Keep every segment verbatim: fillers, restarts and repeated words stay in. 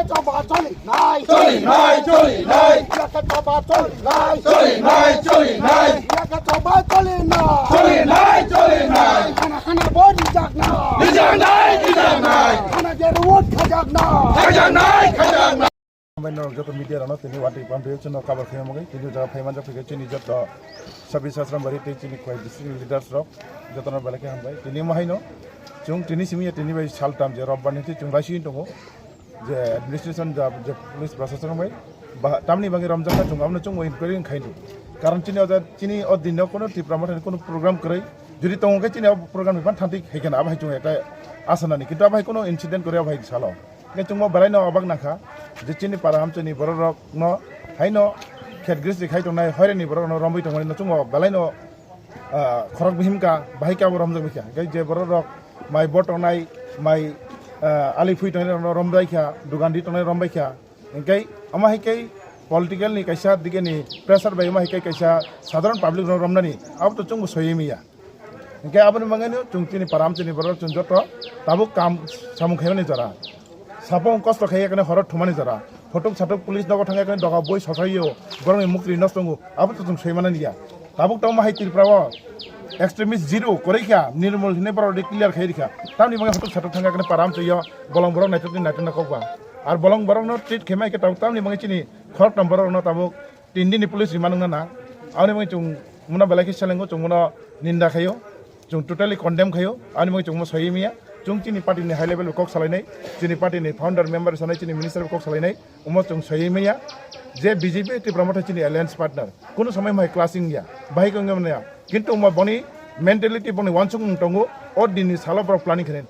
Choba choli nai. Choli nai, choli nai. Yaka choba choli nai. Choli nai, choli nai. Yaka choba choli nai. Choli nai, choli nai. Hana hana bo rijak nai. Rijak nai, rijak nai. Hana je ruwot khajak nai. Khajak nai, khajak nai. Hambai norok joto media rokno tini watwi pamri chwngno cover khaima bagwi tini jaga phaima jok phikhe chini joto Sabir Sasram bari tei chini kwai district leaders rok jotono belai khe hambai. Tini omo haino chwng tini simi tini bai saltam je robbar ni chwng raisi tongo. Je administration ja je police prashason bai ba tamni bagwi romjakha chwng abono chwngbo inquiry khainw. Karon chini o ja chini o dinno kono Tipra Mothani kono program kwrwi jodi tongo khe chini o program ni ban thanti khaikhe na abo hai chwng ekta asa nani kintu abo hai kono incident kwrwi abo hai salo. Hwnkhe chwngbo belaino obak nangkha je chini para hamchini bororokno haino khet grisri khai tongnai hoireni bororokno romwi tongmani chwngbo belaino ah, khorok bihim ka, bahai khe abo romjak bikha. Hwnkhe je borok rok mai bo tongnai, mai, ah, ali phui tongnai rokno rombai kha, dugan di tongnai rombai kha. Hwnkhe omo hai khe political ni kaisa dige ni pressure bai omo hai khe kaisa sadharan public rok romnani abo to chwngbo soywi manya. Hwnkhe aboni bagwi no chwng chini param chini borok chwng joto tabuk kam samung khaimani jora. Sapung kosto khai ekne horo thumani jora. Photok satok police nogo thang ekne doga boi sosaio. Borokni mukri nosto wngo. Abo to chwng soi manani ya. Tabuk tongma hai Tripura o extremist zero kwrwi kha, Nirmol hinwi borok de clear khai rikha. Tamni bagwi photok satok thang ekne param chwio. Bolong borok naithok ni naithok na kokba. Ar bolong borok no treat khaima khe tabuk tamni bagwi chini khoroktham borok no tabuk Tini dini police rima nungna na. Aboni bagwi chwng mano belai khe selengo, chwng mano ninda khaio, chwng totally condemn khaio. Aboni bagwi chwng mo soi manya, chwng chini party ni high level bo kok salainai, chini party ni founder member sanai, chini minister bo kok salainai, omo chwng soi manya je B J P Tipra Motha chini alliance partner. Kuno somoi mai clashing ya, bahai kong ya manya. Kintu omo boni mentality boni wansukmung tongo, o dini salo borok planning khainai.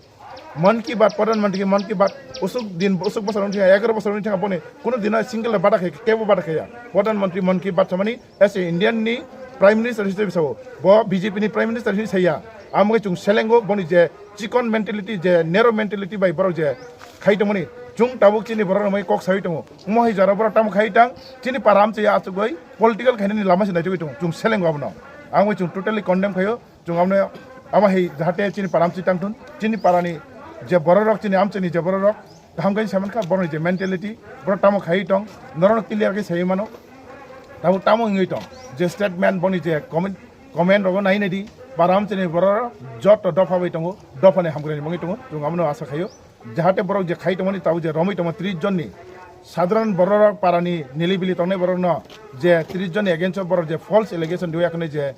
Mon Ki Baat, Pradhan Mantri Mon Ki Baat, usuk din, usuk bosor wngkha, egaroh bosor wngkha boni, kuno dino single bada khai, kebo bada khaya. Pradhan Mantri Mon Ki Baat samani, as a Indian ni Prime Minister hisabe sao, bo B J P ni Prime Minister hinwi saya. Amo khe chwng selengo boni je chikon mentality, je narrow mentality bai borok je khai tongmani, chwng tabuk chini borok rok mai kok sawi tongo. Omo hai jora borok tamo khai tang, chini para amchaya achugwi political khainani lama se naitugwi tongo. Chwng selengo abono. Amo khe chwng totally condemn khaio. Chwng abono abo hai jahate chini para amchwi tangthun, chini parani je bororok, chini amchaini je bororok kaham khe saman kha, borokni je mentality, borok tamo khaiwi tong, norokno clear khe saiwi mano, tabuk tamo wngwi tong, je statement boni je comment, comment rogo nai naidi, para amchaini bororok joto dopha bai tongo, dophani hamkraini wngwi tongo, chwng abono asa khaio. Jahate borok je khai tongmani tabuk je romwi tongma tris jonni sadharan borok parani nilibili tongnai borokno je tris jonni against o borok je false allegation diwi yakni je,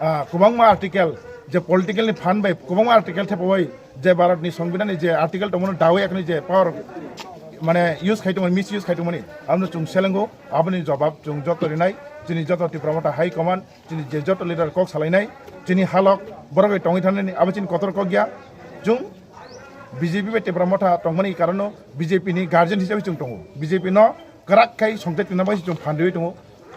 ah, kwbangma article je political ni phan bai kwbangma article thepawai je Bharat ni Songbidan ni je article tongmano dawi yakni je power mane use khai tongmani, misuse khai tongmani abono chwng selengo, aboni jobab chwng joto rinai chini joto Tipra Motha High Command. Chini je joto leader kok salainai, chini halok borok bai tongwi thangnani abo chini kotor kok ya. Chwng B J P bai Tipra Motha tongmani karono B J P ni guardian hisabe chwng tongo. B J P no kwrak khai songthai twna bai chwng phan riwi tongo.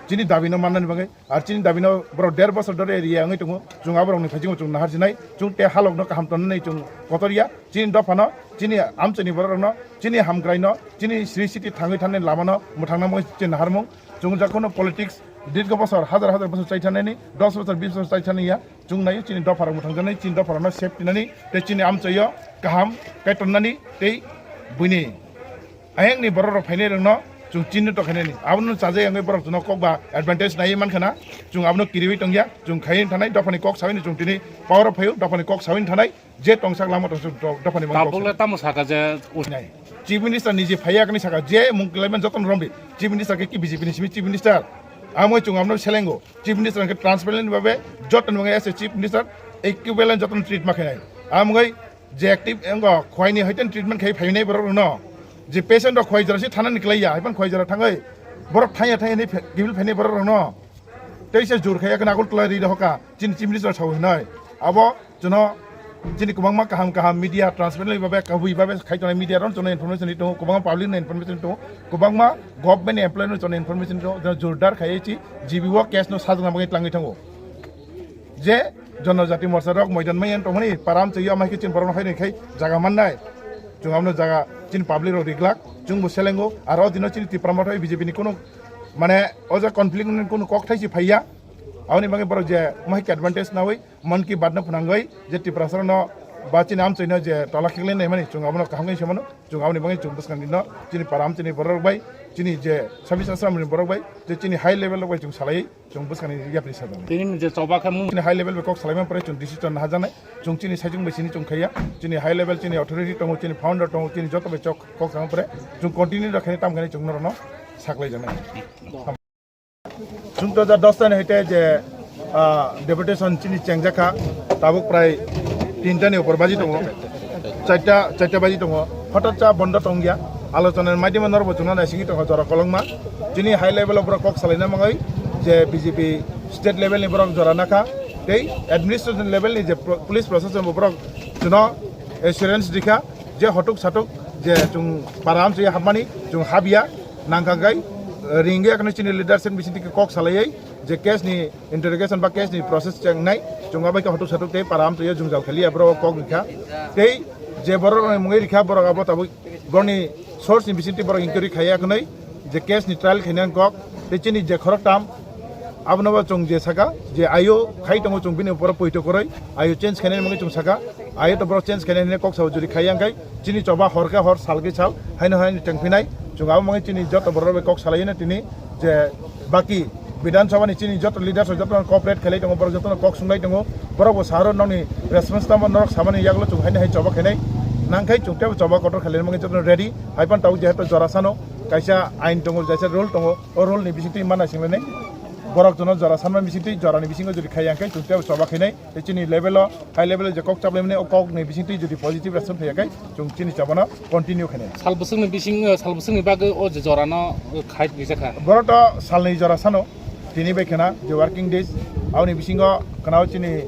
Chini dabi no mannani bagwi. Ar chini dabi no borok der bosor dore area wngwi tongo. Chwng aborok ni phaichingmo chwng nahar sinai. Chwng te halok no kaham tonnani chwng kotor ya. Chini dopha no, chini amchani borok rok no, chini hamkrai no, chini sri city thangwi thangnani lama no mwthangna bagwi chwng naharmung. Chwng ja kheno politics dirgho bosor, hajar hajar bosor chai thanani, dos bosor, bis bosor chai thani ya. Chwng naio chini dopha rok mwthang janai, chini dopha rok no safety nani, tei chini amchaio kaham kai tonnani, tei buini ayang ni borok rok phainai rok no chwng chini to khainani. Abono chajai ang borok no kok ba advantage nai man khana. Chwng abono kiriwi tong ya, chwng khai thanai, dopha ni kok sawi ni chwng tini power o phaio, dopha ni kok sawi thanai. Je tongsak lama tongsak do-, dophani mangkok Tabuk le se. Tamo saka je us- Nai. Chief Minister ni je phaiya kani saka je mung kelaiman joton rombi. Chief Minister ke ki B J P ni simi Chief Minister. Amo chung amno selengo. Chief Minister ke transparent babe joton mangai ase Chief Minister equivalent joton treat ma khainai. Amo gai je active engo khwai ni hoiten treatment khai phainai borok no. Je patient rok khwai jora si thana ni kelaiya, haipan khwai jora thangai. Borok thaya thaya ni phe-, gibil phainai borok no. Tei se jur khaiya kani Agartala ri dohoka, chini Chief Minister sao hinoi. Abo chwngno chini kwbangma kaham kaham media transparently babe kabui babe khai tongnai media ron chwngno information ri tongo, kwbangma public no information tongo, kwbangma government employee no chwngno information tongo, jwng jurdar khaiwi chi G B o case no sajwkna bagwi tlangwi thango. Je Jonojati Morcha rok moidan maiyan tongmani param chwngyo amai khe chini borok no hai khai jaga mannai. Chwng amno jaga chini public rok riglak, chwngbo selengo, aro dino chini Tipra Motha B J P ni kunu mane o jaga conflict ni kunu kok thai si phaiya. Aboni bagwi borok je mohai khe advantage nawi Mann Ki Baat no phwnangwi je Tiprasa no Ba chini amchaino je tola khiklai naimani, chwng abono kaham khe se mano, chwng aboni bagwi chwng bwskangni no chini para amchaini borok bai, chini je service ashram ni borok bai, je chini high level rok bai chwng salai, chwng bwskangni yapri sajak. Tini je choba khe mung. Chini high level bai kok salaima pore chwng decision hajaknai, chwng chini saichung bai sini chwng khaiya, chini high level chini authority tongo, chini founder tongo, chini joto bai chok kok sama pore, chwng continue rok khaini tam khaini chwng norokno saklai jaknai. Chwng to da dos tani hoite je, ah, deputation chini chengjak kha, tabuk prai tinta ni upor baji tongo, charta, charta baji tongo, hotat cha bondo tongya, alochona ni maidima norbo chwngno naisingwi tongo jora kolokma, chini high level o borok kok salaina mangwi je B J P state level ni borok jora nakha, tei administration level ni je pro-, police proshashan bo borok chwngno assurance rikha, je hotuk satuk je chwng para amchwi hapmani chwng habya nangkha gai, eh, ringwi akhno chini leadership bisingtwi kok salaiwi je case ni interrogation ba case ni process chengnai chwng abai khe hotuk satuk tei para amchwi jwngjal khaliya borok kok rikha tei je borok rokni mungwi rikha borok abo tabuk borokni source ni bisingtwi borok inquiry khaiya khwnwi je case ni trial khaina kok tei chini je khorok tam abono bo chwng je saka je ayo khai tongo chwng bini upor poito kwrwi ayo change khainani mungwi chwng saka. Ayo to borok change khainai hinwi kok sao juri khai yang khai chini choba hor khe hor sal khe sal haino haino tengphinai chwng abo mangwi chini joto borok bai kok salai no tini je baki Bidhan Sabha ni chini joto leaders rok joto no cooperate khailai tongo borok joto no kok sunglai tongo borok bo saharo nokni response tamo norok samani yagulo chwng haino hai choba khainai nangkhai chwng tebo choba kotor khailai mangwi joto no ready hai pan tabuk jehetu jora sano kaisa ain tongo kaisa rule tongo o rule ni bisingtwi mana singlainai borok jono jora sanma bisingtwi jora ni bisingo jodi khai yang khai chwng tebo choba khainai. Tei chini level o, high level o je kok chaplaimani o kok ni bisingtwi jodi positive response phaiya khai, chwng chini chabano continue khainai. Sal bwswkni bising, eh, sal bwswkni bagwi o je jorano, eh, khai rijak kha. Borok to salni jora sano, tini bai khna je working days, aboni bisingo khna o chini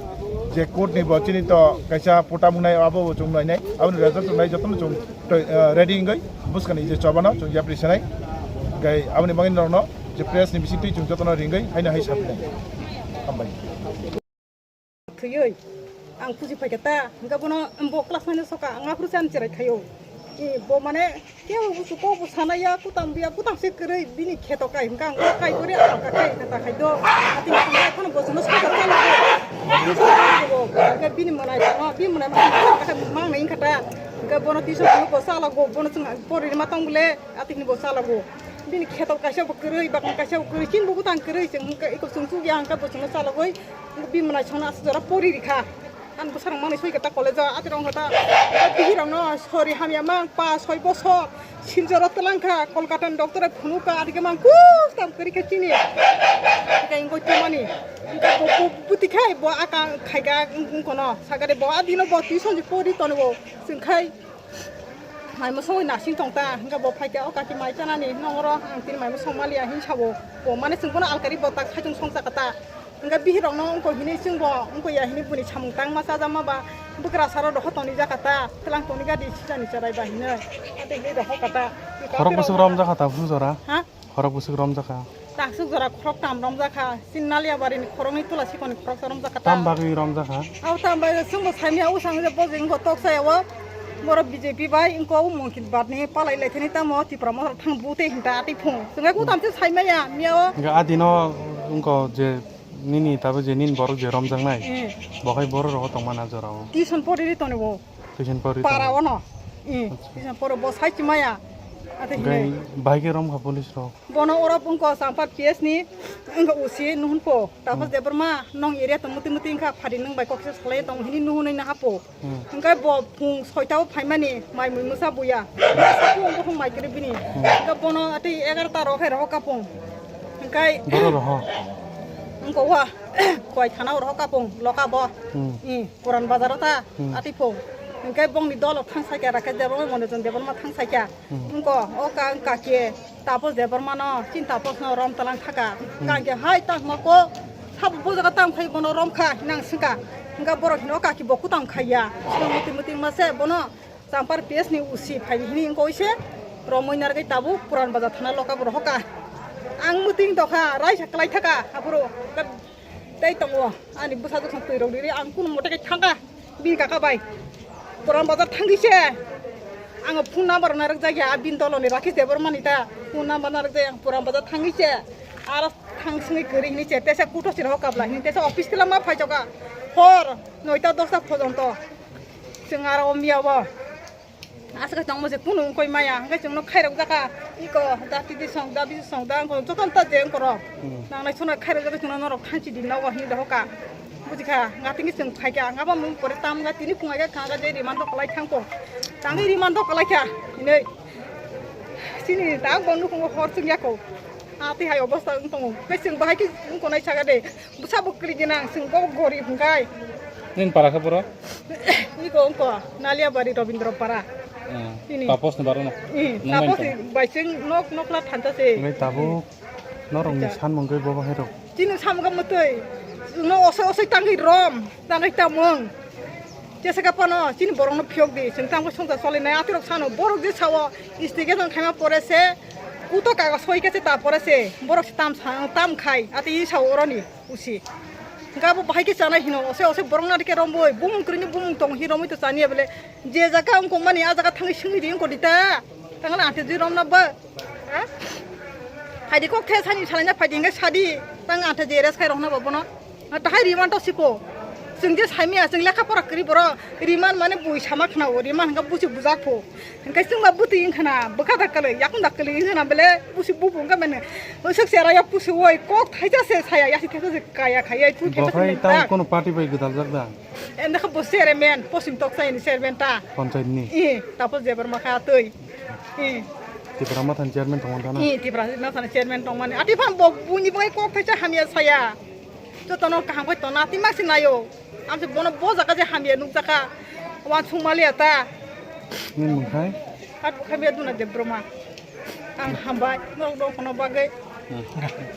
je court ni bo chini to kaisa pota mungnai abo bo chwng nainai, aboni result wngnai jotono chwng to, eh, ready wngwi bwskani je chabano chwng yapri sanai. Gai aboni bagwi norokno je press ni bisingtwi chwng jotono ringwi haino hai sapinai. Hambai. Thwiwi ang kuchi phaikha ta, hwnkhe bono bo class nine o soka, ang aphuru se ani cherai khaio. I bo mane kebo busu kok bo sanaya, kutam biya, kutam se kwrwi bini kheto kai, hwnkhe ang kok kai kori ang ka kai kata khai do. Ati hwnkhe bono bojono soka chalo. Hwnkhe bini mwnai tongma, bini mwnai ma khe mang nai wngkha ta. Hwnkhe bono tuition bo chala go, bono chwng pori ma tong bole, ati hini bo chala go. Bini kheto kaisa bo kwrwi, bakma kaisa bo kwrwi, chini bo bwtang kwrwi, chwng hwnkhe eko chwng chukya hwnkhe bo chwngno chalogwi. Bini mwnai songno aswk jora pori rikha. Ani bwsarok manwi soi khe ta college o, atirok wngkha ta, bihirokno sori hamya mang pa soi bosor sinjoro twlang kha, Kolkata ni doctor bai phunuk kha, adike mang kuk tam kwrwi kha chini. Hwnkhe wngwi twmani. Hwnkhe bo, bo, bwtwi khai bo aka khai kha wng-, wngkono. Sakha de bo adino bo tuition je pori tongo. Chwng khai Mai mwswngwi nasing tong ta, hwnkhe bo phai khe, "O kaki, mai chanani, nong oro ang tini mai mwswng maliya," hin sabo. Bo mane chwng bono alkari bo tak saichung song cha kha ta. Hwnkhe bihirokno wngkha hini chwng bo wngkha ya hini buni samung tangma chajakma ba bwkrasa rok dohor toni ja kha ta, twlang toni gadi sijani cherai ba hinwi. Ate hinwi dohor kha ta. Khorok bwswk romjak kha ta bwswk jora? Ha? Khorok bwswk romjakha. Taksuk jora khorok tam romjakha. Chini Naliabari ni khorok ni Tula Sikon ni khorok ta romjakha ta. Tam bagwi romjakha. Abo tam bagwi chwngbo saimya usang je bo je wngkha tok saya o. Borok B J P bai wngkha o Monkit Bat ni palai lai thani tamo Tipra Motha thang bute hinta ati phung. Chwngkhe kutam se saimaya miya o. Hwnkhe adino wngkha je nini tabo je nini borok je romjaknai. Eh. Bo hai borok rogo tongmana jora o. Tuition pori ri toni bo. Tuition pori para tongmana. Ono. Eh. Acha. Tuition poro bo sai chimaya. Ate hwnkhe hinwi. Bahai khe romkha police rok. Bono oro wngkha Sampha P S ni wngkha O C nuhun po. Tapos hmm. Debbarma nong area tong muti muti wngkha phari nwng bai kokse salai tong hini nuhun na hapo. Hmm. Hwnkhe bo phung soita o phaimani mai mui mwsa buya. Sapo wngkha phung mai kwrwi bini. Hmm. Hwnkhe bono ate egarota rok hai rohor kapung. Hwnkhe boro roho. Wngkha wa koi thana o rohor kapung loka bo. Hmm. I Puran bazar o ta hmm. Ate phung. Hwnkhe bongni dolo thang saikha Rakesh Debbarma Monojon Debbarma thang saikha. Hmm. Wngkha, o ka, wngkha khe, Tapos Debbarma no, chini Tapos no rom talang thaka. Hmm. Wngkha khe, hai tangma ko, sabo bo jaga tang phai bono rom kha, hinang swngkha. Wngkha borok hino kaki bo kutang khaiya. Swkang muti muti ma se bono, Champar P S ni O C phai hini wngkha oise, romwi narwgwi tabuk Puran Bazar thana loka bo rohor kha. Ang muting tokha, raisa kwlai thaka, aphuru. Tei tongo, ani bwsa jwk twi rok riri, ang kunu mote khe thangkha, bini kaka bai. Puran Bazar thangwi se, ang phone number narwk jak ya, bini dolo ni Rakesh Debbarma ni ta, phone number narwk jak ya, ang Puran Bazar thangwi se, aro thang swngwi kwrwi hini se, tesa kuto sini ho kabla hini, tesa office tila ma phai choka, hor noita dosta phojonto. Chwng aro o miya bo. Aswk tongmo je kunu wngkoi maya, hwnkhe chwngno khairok jaka. Iko da tidi song, da bisi song, da wngkho jotono ta je wngkho rok. Hmm. Nangnai sona khairok jaka chwngno norok thanchi di nogo hinwi dohoka. Bujikha, nga tini chwng phaikha, nga bo mung pore tam nga tini phungai kha, kha je rimando kwlai thangkho. Tangwi rimando kwlai kha, hinwi. Chini ta bo nukhungo hor chwng yako. Ati hai obostha wng tongo. Hwnkhe chwng bahai khe wngkho nai saga de. Bwsa bo kwrwi gwnang, chwng bo gorib hwnkhe. Nini para khe boro? Iko wngkho, Naliabari Robindra Para. Ah, ini. Tapos ni baro no? Ih, Nung Tapos main ni bai chwng nok, nokla thanta se. Ngai tabuk norokni Acha. Sanmung khe bo bahai rok. Chini samung khe mwtwi. No osoi osoi tangwi rom, tangwi tamung. Jesa ka pano, chini borok no phiyok di, chwng tangwi songsa solinai, atirok sano, borok je sao, istigation khaima pore se, kuto kago soi khe se ta pore se, borok se tam sa, tam khai, ati i sao oroni. Usi. Hingke abo bahai khe chanai hino, ose, ose borok nari khe romboi, bumung kwrwini bumung tong hi romoi to chaniya bele, je jaga wngkong mani, a jaga thangwi swngwi di wngkong di ta. Tangla ante jwi romna ba. Ha? Phaidi kok the sani salaina phaidi hingke sadi, tang ante je res khai rokna ba bono. Ha, tahai riman to siko. Chwng je saimya, chwng lekha pora kwrwi borok, riman mane bui sama khna o, riman hingke busi bujak pho. Hingke chwngma bwtwi wngkha na, bwkha da kwlwi, yakung da kwlwi wngkha na, bele pusi bubu wngkha mene. Usuk sera ya pusi woi, kok thaisa se saya, yasi thaisa se kaya khaya, twi thaisa se Bokhai tang nang. Kono party bai gwdal jak da? Ende kha bo chairman, posim tok sai ni chairman ta. Panchayat ni? I, tapo jebar ma kha twi. I. Tipra Motha ni chairman tong ta na? I, Tipra Motha ni chairman tong mani. Ati phan bo buni bai kok thaisa hamya saya. Jotono kaham khai tona, twi mak si nayo. Ang se bono bo jaga je hamya nuk jaka. Wan sung maliya ta. Nini mung khai? At khamya duna Debroma. Ang hambai, norok dong kono bagwi. Hmm.